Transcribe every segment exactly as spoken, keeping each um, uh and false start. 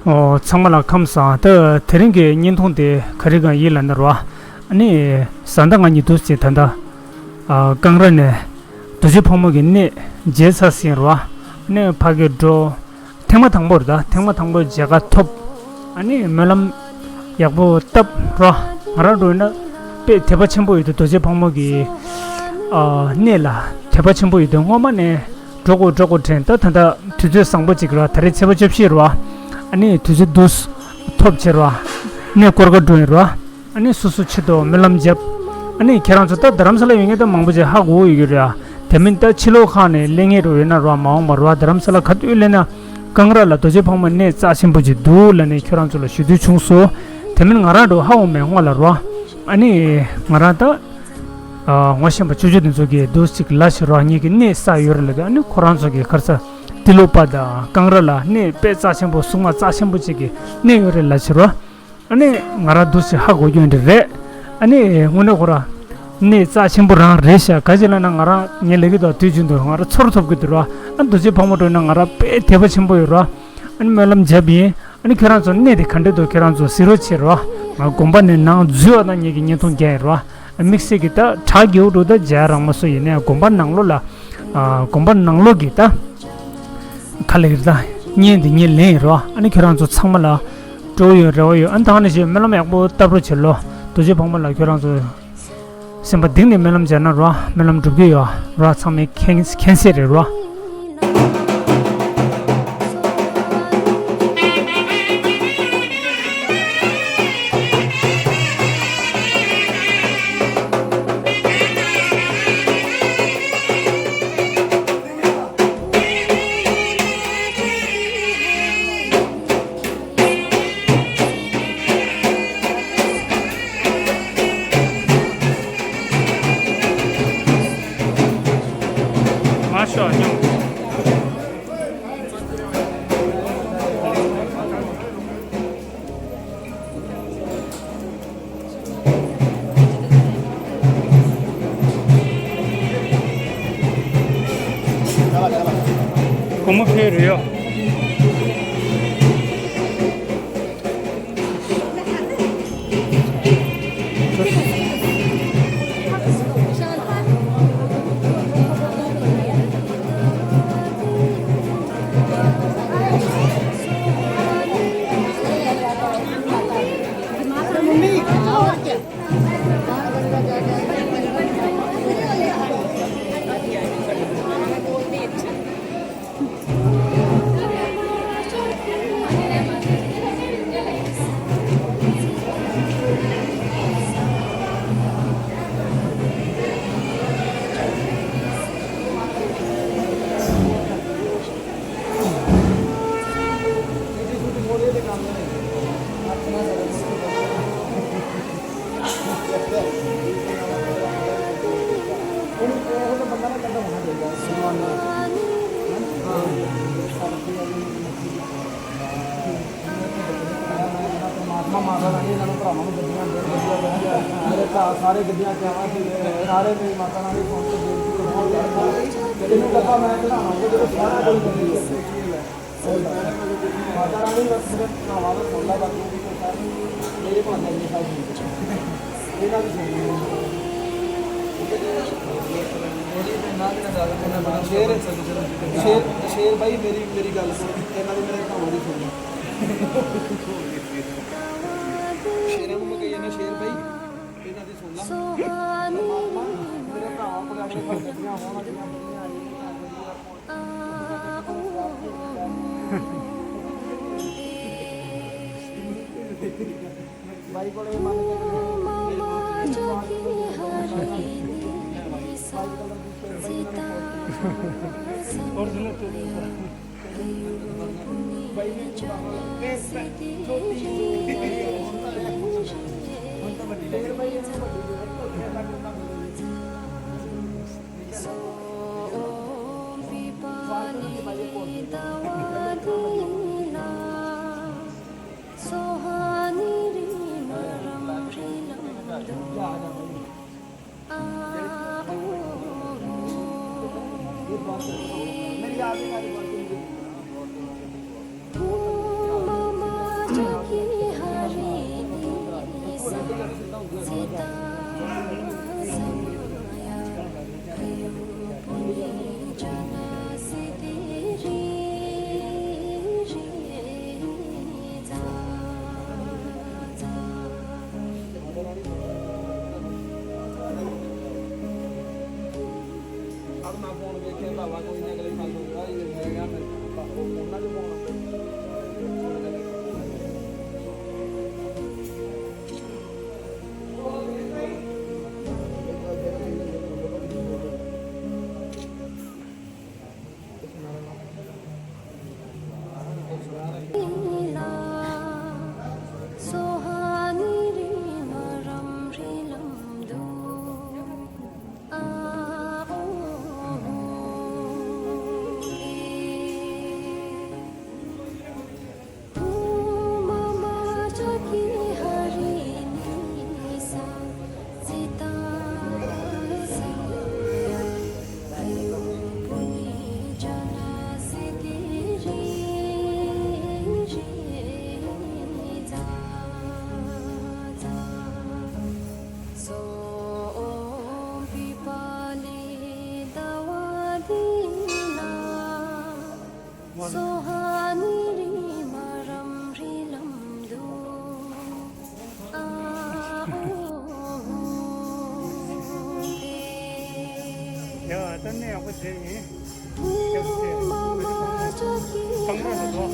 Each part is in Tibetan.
ཨོ། ཚང་མ་ལ་ཁམས་བཟང་། ད་དེ་རིང་གི་བརྙན་ཐུང་དེ་ག་རེ་གང་ཡིན་ལབ་ན་རོ། ཨ་ནི་བཟའ་ཟླ་ང་གཉིས་འདུག་སེ་ད་ལྟ་ཨ་ཀང་ར་ནས་རྡོ་རྗེ་ཕག་མོ་གི་གནས་མཇལ་ཚར་ཟིན་རོ། ཨ་ནི་ཕ་གིར་འགྲོ། ཐེངས་མ་དང་པོ་རེད། ད་ཐེངས་མ་དང་པོ་མཇལ་ཁ་ཐོབ། ཨ་ནི་སྨོན་ལམ་ཡག་པོ་བཏབ་རོ། ང་རང་འགྲོ་ཡིན་ན་དཔེ་དད་པ་ཆེན་པོ་ཡོད་དུས། རྡོ་རྗེ་ཕག་མོ་གི་ཨ་གནས་ལ་དད་པ་ཆེན་པོ་ཡོད་དུས་སྔོན་མ་ནས་འགྲོ་དགོས་འགྲོ་དགོས་དྲན། ད་ད་ལྟ་དུས་ཚོད་བཟང་པོ་ཅིག་རེད་བ། ད་རེས་ཚེས་པ་བཅུ་བཞི་རེད་བ། ཨ་ནི་དུས་ཚོད་འདུག་ཐོབ་ཕྱིར་བ། གནས་སྐོར་ག་འགྲོ་ཡིན་རེད་བ། ཨ་ནི་སོ་སོ་ཆེད་དུ་སྨོན་ལམ་བརྒྱབ། ཨ་ནི་ཁྱེད་རང་ཚོ་ད་རྡ་རམ་ས་ལ་ཡོད་མཁན་ད་མང་པོ་ཅིག་ཧ་གོ་ཡོད་ཀྱི་རེད་བ། དེ་མིན་ད་ཕྱི་ལོགས་ཁག་ནས་སླེབས་མཁན་རེད་ཡོད་ན་རེད་བ། མ་འོངས་པ་རེད་བ། རྡ་རམ་ས་ལ་ག་དུས་སླེབས་ན་ཀང་ར་ལ་རྡོ་རྗེ་ཕག་མོ་གནས་རྩ་ཆེན་པོ་ཅིག་འདུག་ལབ་ནས་ཁྱེད་རང་ཚོ་ལ་ཞུ་འདོད་བྱུང་སོང་། དེ་མིན་ང་རང་འགྲོ་ཧ་འོང་མེད་སྔོན་ལ་རེད་བ། ཨ་ནི་ང་རང་ད། ཨ་ངོ་ཤེས་པ་ཅོ་ཅོ་དེ་ཚོ་གིས་འདུག་ཅིག་ལབ་ཕྱིར་རོ། ངེད་ཀྱི་གནས་བསགས་ཡོད་རེད་ལབ་དུས། ཨ་ནི་ཁོ་རང་ཚོ་གིས་ཁར་ས་ཏི་ལོ་པ་དང་ཀང་ར་ལ་གནས་དཔེ་རྩ་ཆེན་པོ། སྲུང་མ་རྩ་ཆེན་པོ་ཅིག་གི་གནས་ཡོད་རེད་ལབ་ཕྱིར་རོ། ཨ་ནི་ང་རང་འདུག་ཅིག་ཧ་གོ་རྒྱུ་འདི་རེད། ཨ་ནི་དངོས་གནས་ཁོ་རང་གནས་རྩ་ཆེན་པོ་རང་རེད་ཤག་ག་ཅི་ལབ་ན་ང་རང་ངའི་ལས་ཀའི་ཐོག་དུས་རྒྱུན་དུ་ང་རང་ཚོར་ཐུབ་ཀྱི་འདུག་རོ། ཨ་རྡོ་རྗེ་ཕག་མོ་འགྲོ་ན་ང་རང་དཔེ་དད་པ་ཆེན་པོ་ཡོད་རོ། ཨ་ནི་སྨོན་ལམ་བརྒྱབ་ཡིན། ཨ་ནི་ཁྱོད་རང་ཚོ་གནས་དེ་ག་འདྲ་འདུག་ཁྱོད་རང་ཚོ་གཟིགས་རོགས་བྱེད་རོགས། ང་དགོན་པ་ནས་ནང་འཛུལ་བ་དང་ངེད་ཀྱི་བརྙན་ཐུང་རྒྱག་ཡིན་རོགས། ཨ་དམིགས་བསལ་གྱི་ད་བྲག་རྒྱལ་པོ་འགྲོ་ད་མཇལ་རང་མ་སོ་ཡིན་ནའི་དགོན་པ་ནང་ལོགས་ལ། ཨ་དགོན་པ་ནང་ལོགས་ཀྱི་ད་ག་ལེར་ད་བརྙན་དེ་ངས་ལེན་ཡིན་རོགས། ཨ་ནི་ཁྱོད་རང་ཚོ་ཚང་མ་ལ་སྤྲོ་བོ་ཡོད། རེ་བ་ཡོད། ཨ་ནི་ད་ག་ནང་བཞིན་སྨོན་ལམ་ཡག་པོ་བཏབ་རོགས་བྱེད་ལོ། རྡོ་རྗེ་ཕག་མོ་ལ་ཁྱོད་རང་ཚོ་སེམས་པ་གཏིང་ནས་སྨོན་ལམ་བརྒྱབ་ན་རོ། སྨོན་ལམ་འགྲུབ་ཀྱི་ཡོད་རོ། ཚང་མས་མཁྱེན་མཁྱེན་གསལ་རེད་རོ། མ་ཤོག་སྙོམས། སྒོར་མོ་ཕུལ་རེད་ཡོ། परमात्मा माता रानी इन्होंने भरावां नूं गड्डियां देन, गड्डियां देन। मेरे भरा सारे गड्डियां च आवा, सारे मेरी माता रानी सुन के बेनती करना। तेनों डब्बा मैं चढ़ाना होगा, तेरे सारा कोई गड्डी है। माता रानी बस मेरे भरावां नूं सुन ला, बाकी मेरे को अंदर नहीं था। इन्हों की सुन। शेर, शेर, शेर भाई, मेरी, मेरी गल सुन। इन्हों की मेरे भरावां की सुन। शेरां नूं मैं कही जाना, शेर भाई, इन्हां दी सुन ला। परमात्मा, मेरे भरावां कोल अगले पास गड्डियां होण, गड्डियां, गड्डियां, गड्डियां। बाई कोल एह् मंग के ཡ། ད་ནི་ཡག་པོ་བྱས་ཡིན། སྐྱབས་རྗེ། གང་འདྲ་རེད་དོ།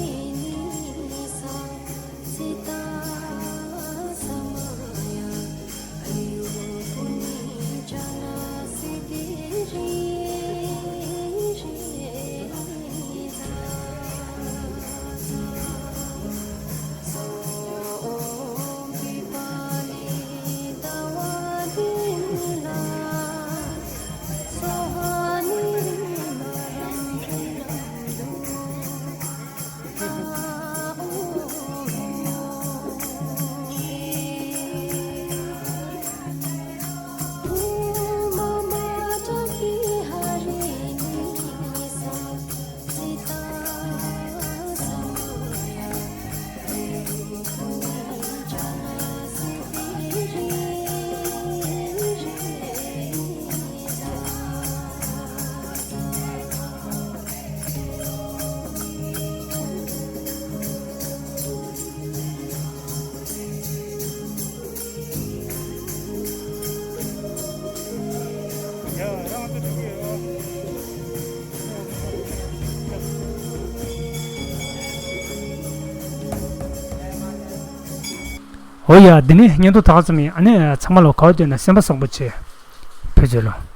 འོ་ཡ། འདི་ནི་བརྙན་ཐུང་ད་ག་ཙམ་ཡིན། ཨ་ནི་ཚང་མ་ལ་ག་བ་བསྡད་ན་སེམས་པ་བཟང་པོ་བྱེད། ཕེབས་རྗེས་ལོ།